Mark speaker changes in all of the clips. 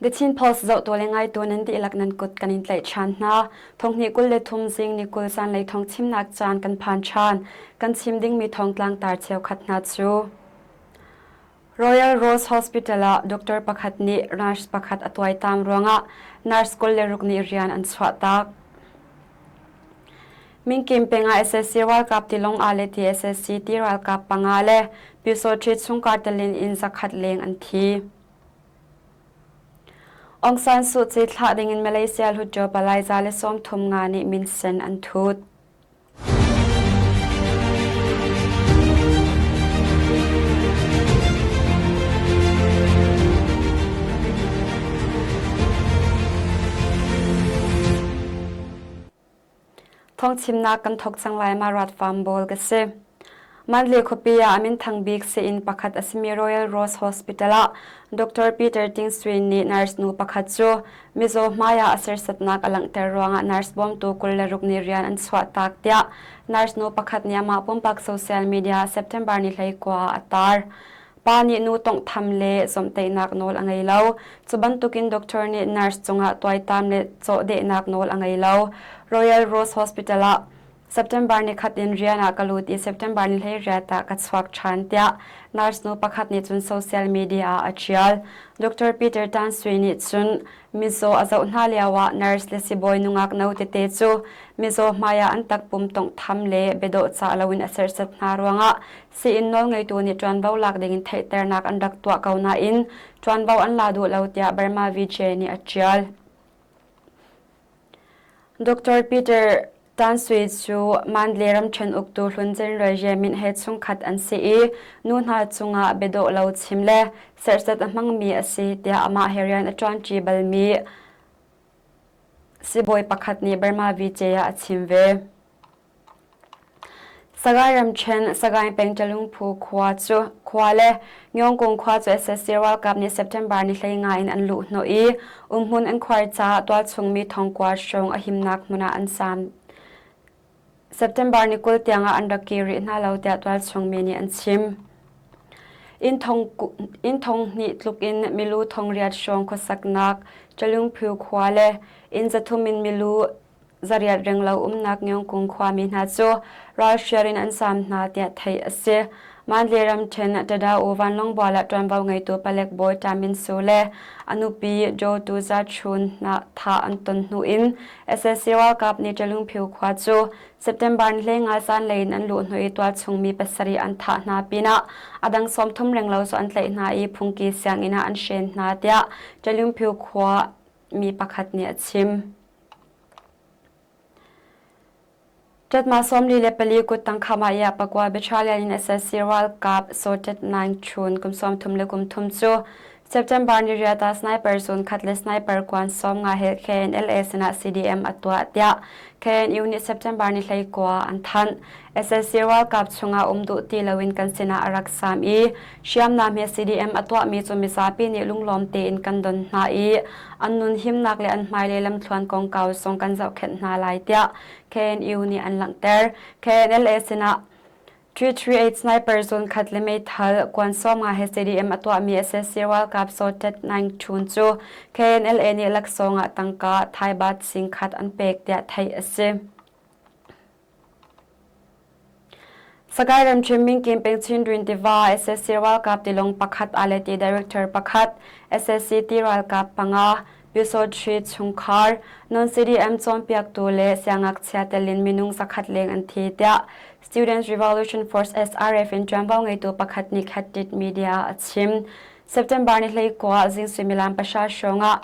Speaker 1: The Chin Post zohtu le ngaitu nan dihlak nan kut kan in tlaih ṭhan hna. Thonghnih 23 zing ni 20 zanlei thawng chimnak caan kan phan ṭhan. Kan chim dingmi thawngtlang tar cheukhat hna cu Royal Rose Hospital ah doctor pakhat nih nurse pakhat a tuaitam ruangah nurse 26 nih rian an chuahtak. Minkim peng ah SSC ralkap tilawng aa le TSSC ti ralkap panga le Pyusawṭhi chungkar telin inn zakhat leng an thi. Aung San Suu Kyi thlah dingin Malaysia Hluttaw palai 135 nih minsen an thut. Thawngchimnak kan thawk cang lai ma rat farm bawl ka si. Mandalay khuapi ah a minthang bik sii-inn pakhat a simi Royal Rose Hospital ah Dr. Peter Tingswin nih nurse nu pakhat cu mizaw hmai ah a serhsatnak a langhter ruangah nurse bawmtu 26 nih rian an chuahtak tiah nurse nu pakhat nih amah pumpak social media September ni 19 ah a tar. Pa nih nu tawnghtham le zawmhtaihnak nawl a ngei lo. Cu bantukin doctor nih nurse cungah tuaitam le cawhdehnak nawl a ngei lo. Royal Rose Hospital ah September ni khat in rian ah ka lut i September ni 18 ah ka chuak ṭhan tiah nurse nu pakhat nih cun social media ah a ṭial. Dr. Peter Tan Sui nih cun mizaw a zoh hna lioah nurse le sibawi nungak no tete cu mizaw hmai ah an takpum tawnghtham le biadawh cah loin a serhsat hna ruangah sii-inn nawlngeitu nih ṭuanvo lak dingin theihternak an rak tuah ko nain ṭuanvo an la duh lo tiah Burma VJ nih a ṭial. Dr. Peter Tan Sui cu Mandalay ramṭhen uktu hlun General Ye Min he chungkhat an si i nu hna cungah biadawh lo chim le serhsat a hmangmi a si tiah amah he rian a ṭuanṭi balmi sibawi pakhat nih Burma VJ ah a chim ve. Sagaing ramṭhen Sagaing peng Ṭalungphu khua cu khua le Myongkung khua cu sac ralkap nih September ni 15 in an luhhnawh i umhmun an khuar caah tualchung mi thongkua hrawng a himnak hmun ah an saam. September ni 20 tiang ah an rak kir rih hna lo tiah tualchung mi nih an chim. Inn thong hnih tluk in milu thong riat hrawng khuasaknak Ṭalungphu khua le inn 300 in milu 800 renglo umnak Myongkung khuami hna cu ralhrial in an zaam hna tiah theih a si. Mandalay ramṭhen Tada-U vanlawngbual ah ṭuanvo ngeitu palek bawi Ta Min Su le a nupi Joe Tu Za Chun hna thah an ton hnu in sac ralkap nih Ṭalungphiu khua cu September ni 15 zanlei in an luh hnu i tualchung mi pasarih an thah hna pinah a dang 30 renglo cu an tlaih hna i phungki sianginn ah an hren hna tiah Ṭalungphiu khua mi pakhat nih a chim. Ṭatma 44 kuttang Khamah pakua Battalion in sac ralkap Sotet Naing Chun kum 33 cu September ni riat ah sniper zun khat le sniper kuan 50 he KNLA sinah CDM a tuah tiah KNU nih September ni 19 an thanh. Sac ralkap chungah um duh ti loin kan sinah a rak saam i hriamnam he CDM a tuahmi cu mizapi nih lunglawm tein kan don hna i an nun himnak le an hmailei lamthluan kongkau zong kan zohkhenh hna lai tiah KNU nih an langhter. KNLA sinah 338 sniper zone khat le meithal kuan 50 he CDM a tuahmi sac ralkap Sotet Naing Htun cu KNLA nih laksawng ah tangka Thai baht sing khat an pek tiah theih a si. Sagaing ramṭhen Minkin peng Chindwin tiva sac ralkap tilawng pakhat Aleti director pakhat, sac ti ralkap panga, Pyusawṭhi chungkhar, non-CDM cawnpiaktu le siangngakchia tel in minung zakhat leng an thi tiah Students Revolution Force SRF in ṭuanvo ngeitu pakhat nih Khatit Media ah a chim. September ni 19 zing suimilam pahra hrawng ah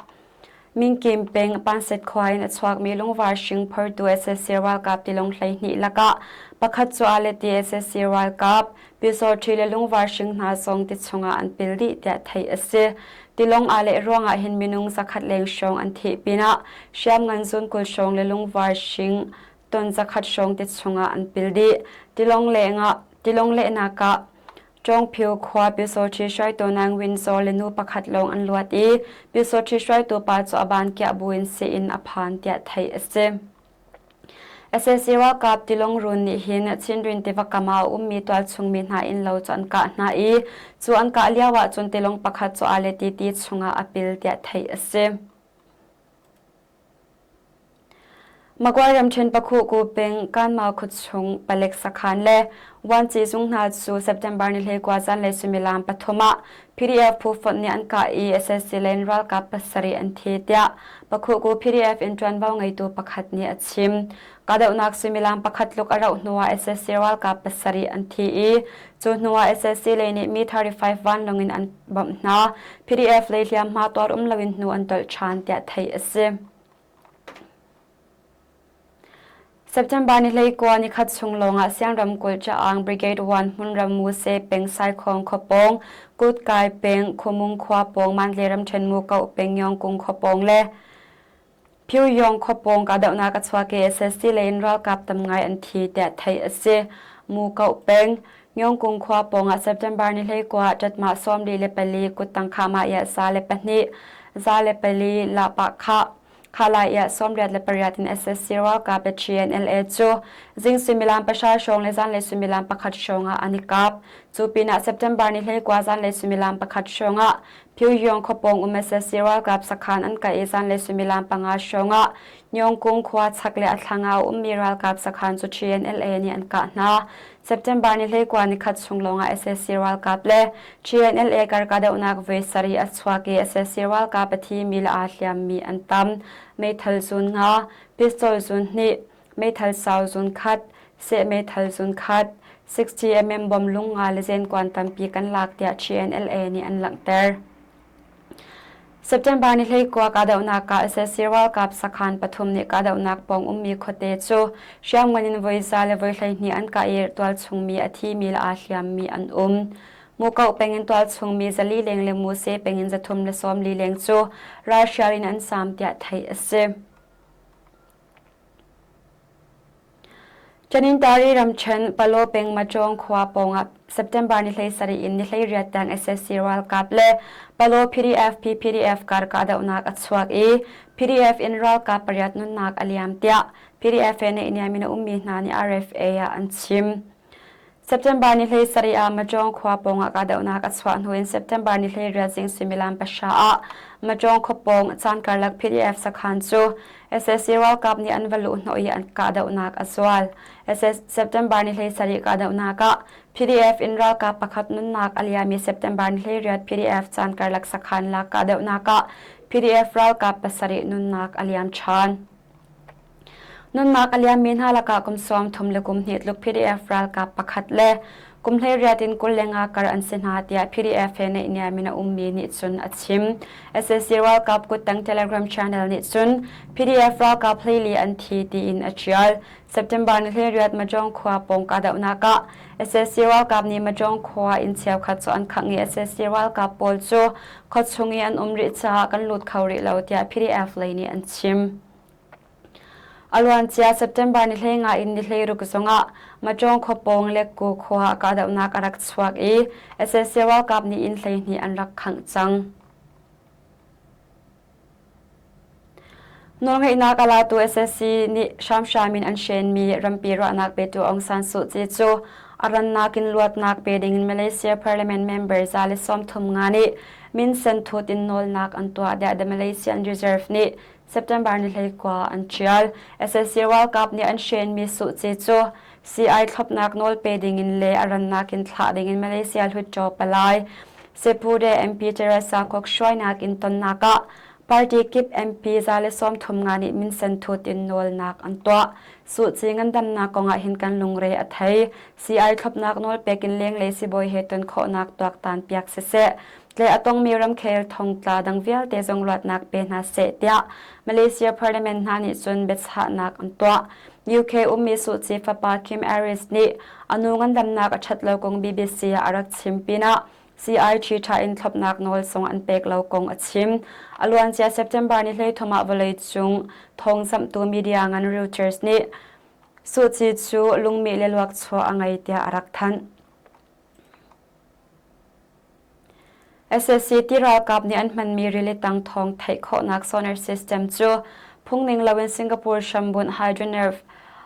Speaker 1: Minkim peng Panset khua in a chuakmi lungvar hring phortu sac ralkap tilawng 12 lakah pakhat cu Aleti sac ralkap Pyusawṭhi le lungvar hring hna zong ti chungah an pil dih tiah theih a si. Tilawng aa leh ruangah hin minung zakhat leng hrawng an thih pinah hriamngan zun 20 hrawng le lungvar hring ton zakhat hrawng ti chungah an pil dih. Tilawng lengah tilawng lehnak ah Ṭawngphio khua Pyusawṭhi hruaitu Nang Win Zaw le nu pakhat lawng an luat i Pyusawṭhi hruaitu pa cu a ban kiah buin sii-inn a phan tiah theih a si. Sac ralkap tilawng run nih hin Chindwin tiva kam ah a ummi tualchung mi hna innlo cu an kah hna i cu an kah lio ah cun tilawng pakhat cu aa let i ti chungah a pil tiah theih a si. Magway ramṭhen Pakhuhku peng Kanmau khuachung palek sakhan le vuanci zung hna cu September ni 19 zanlei suimilam pathum ah PDF phu fonh nih an kah i sac lei in ralkap pasarih an thi tiah Pakhuhku PDF in ṭuanvo ngeitu pakhat nih a chim. Kahdohnak suimilam pakhat tluk a rauh hnuah sac ralkap pasarih an thi i cu hnuah sac lei nih Mi-35 vanlawng in an bawmh hna. PDF lei hliamhma tuar um loin hnu an tolh ṭhan tiah theih a si. September ni 19 nikhat chung lawngah Siang ramkulh Caang Brigade 1 hmunram Muse peng Saikhawng khuapawng, Kutkai peng Khumung khua pawng Mandalay ramṭhen Mukoh peng Yongkung khuapawng le Pyongyang khua pawng kahdohnak a chuak i sac lei in ralkap tam ngai an thi tiah theih a si. Mukoh peng, Myongkung khua pawngah September ni 19 ah ṭatmah 44 kuttang khahmah iah 102, 104 lahpah khah, Khalai iah 88 in sac ralkap le TNLA cu zing suimilam pahra hrawng le zanlei suimilam pakhat hrawng ah an i kap. Cu pinah September ni 19 zanlei suimilam pakhat hrawng ah Pyongyang khuapawng um sac ralkap sakhan an kah i zanlei suimilam panga hrawngah Nyongkung khua chak le a thlang ah a ummi ralkap sakhan cu TNLA nih an kah hna. September ni 19 nikhat chung lawngah sac ralkap le TNLA kar kahdohnak voi sarih a chuak i sac ralkap a thimi le aa hliammi an tam. Meithal zun nga, pistol zun hnih, meithal sau zun khat, seh meithal zun khat, 60 mm bom lung nga le zenkuan tampi kan lak tiah TNLA nih an langhter. September ni 19 kahdohnak ah sac ralkap sakhan pathum nih kahdohnak pawng ummi khuate cu hriamngan in voi za le voi 12 an kah i tualchungmi a thimi le aa hliammi an um. Mukoh peng in tualchungmi zali leng le Muse peng in zathum le sawmli leng cu ralhrial in an saam tiah theih a si. Tanintari ramṭhen Palaw peng Macawng khua pawngah September ni 17 in ni 18 tiang sac ralkap le Palaw PDF PPDF kar kahdohnak a chuak i PDF in ralkap pariat nunnak a liam tiah PDF he naihniam in a ummi hna nih RFA ah an chim. September ni 17 ah Macawng khua pawngah kahdohnak a chuah hnu in September ni 18 zing suimilam pahra ah Macawng khua pawng caan karlak PDF sakhan cu sac ralkap nih an va luh hnawh i an kahdohnak a zual. September ni 17 kahdohnak ah PDF in ralkap pakhat nunnak a liam i September ni 18 PDF caan karlak sakhan lak kahdohnak ah PDF ralkap pasarih nunnak a liam ṭhan. Nunnak a liammi hna lakah kum 30 le kum hnih tluk PDF ralkap pakhat le kum 18 in 25 kar an si hna tiah PDF he naihniam in a ummi nih cun a chim. Sac ralkap kuttang Telegram channel nih cun PDF ralkap hleili an thi tiin a ṭial. September ni 18 Mahjong khua pawng kahdohnak ah sac ralkap nih Mahjong khua inn cheukhat cu an khangh i sac ralkap pawl cu khuachung i an um rih caah kan lut kho rih lo tiah PDF lei nih an chim. A luancia September ni 15 in ni 16 zongah Macawng khuapawng Lekku khua ah kahdohnak a rak chuak i sac ralkap nih inn 12 an rak khangh cang. Nawlngeihnak a latu sac nih hramhram in an hrenmi rampi ruahnak petu Aung San Suu Kyi cu a rannak in luatnak pe dingin Malaysia Parliament member 135 nih minsen thut in nawlnak an tuah tiah The Malaysian Reserve nih September ni 19 an ṭial. Sac ralkap nih an hrenmi Suu Kyi cu sii-ai thlopnak nawl pe dingin le a rannak in thlah dingin Malaysia Hluttaw palai Sepude MP Teresa Kok hruainak in tonnak ah party kip MP 135 nih minsen thut in nawlnak an tuah. Suu Kyi ngandamnak kongah hin kan lungre a thei. Sii-ai thlopnak nawl pek in lenglei sibawi he ton khawhnak tuaktan piak siseh, Tlai a tongmi ramkhel thongtla dang vialte zong luatnak pe hna seh tiah Malaysia Parliament hna nih cun biachahnak an tuah. UK ummi Suh Kyi fapa Kim Aris nih a nu ngandamnak a ṭhat lo kong BBC ah a rak chim pinah CIT ṭha in thlopnak nawl zong an pek lo kong a chim. A luancia September ni 13 ah vawleicung thawngzamhtu media ngan Reuters nih Suh Kyi cu lungmih le luakchuah a ngei tiah a rak thanh. Sac ti ralkap nih an hmanmi rili tang thawng theih khawhnak sonar system cu phungning loin Singapore hrambunh Hydronerve.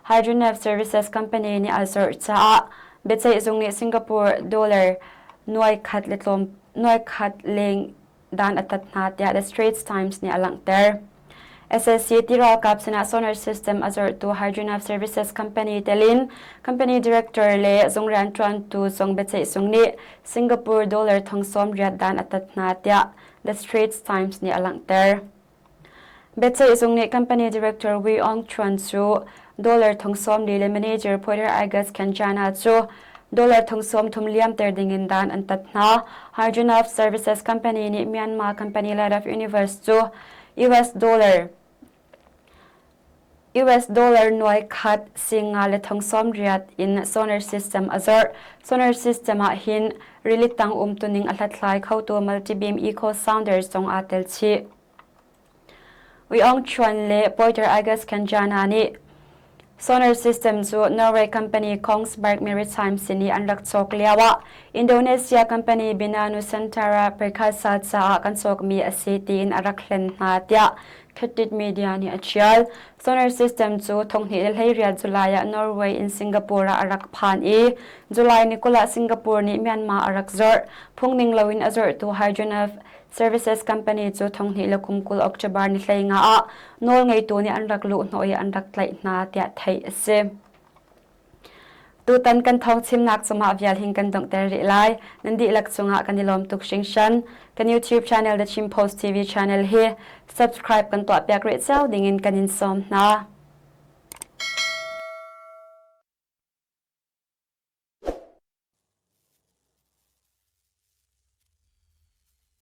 Speaker 1: Hydronev Services Company nih a zorh caah biaceihzung nih Singapore dollar nuai khat le tlawm nuai khat leng dan a tat hna tiah The Straits Times nih a langhter. SSC ti ralkap sinah sonar system a zorhtu Hydronav Services Company telin company director le zung rianṭuantu zung biaceihzung nih Singapore dollar thong sawm riat dan a tat hna tiah The Straits Times nih a langhter. Biaceihzung nih company director Wee Ong Chuan cu dollar thong sawm li le manager Porter Agus Kenjana cu dollar thong sawm thum liamter dingin dan an tat hna. Hydronav Services Company nih Myanmar company Light of Universe cu US dollar US dollar nuai khat singa le thong sawm riat in sonar system a zorh. Sonar system ah hin rili tang umtuning a hlathlai khotu multi-beam echo sounder zong aa tel chih. Ui Aung Chuan le Porter Agus Kanjana nih Sonar system cu Norway company Kongsberg Maritime sin i an rak cawk lioah Indonesia company Bina Nusantara Perkasa caah kan cawkmi a si tiin a rak hlen hna tiah Khatit Media nih a ṭial. Sonar system cu 2018 July ah Norway in Singapore ah a rak phan i July ni 20 ah Singapore nih Myanmar a rak zorh. Phungning loin a zorhtu Hydronev Services Company cu thonghnih le kum 20 October ni 15 ah nawlngeitu nih an rak luhhnawh i an rak tlaih hna tiah theih a si. Tutan kan thawng chimnak cungah vial hin kan donghter rih lai. Nan dihlak cungah kan i lawm tuk hringhran. Kan YouTube channel The Chin Post TV channel hi subscribe kan tuahpiak rih cio dingin kan in sawm hna.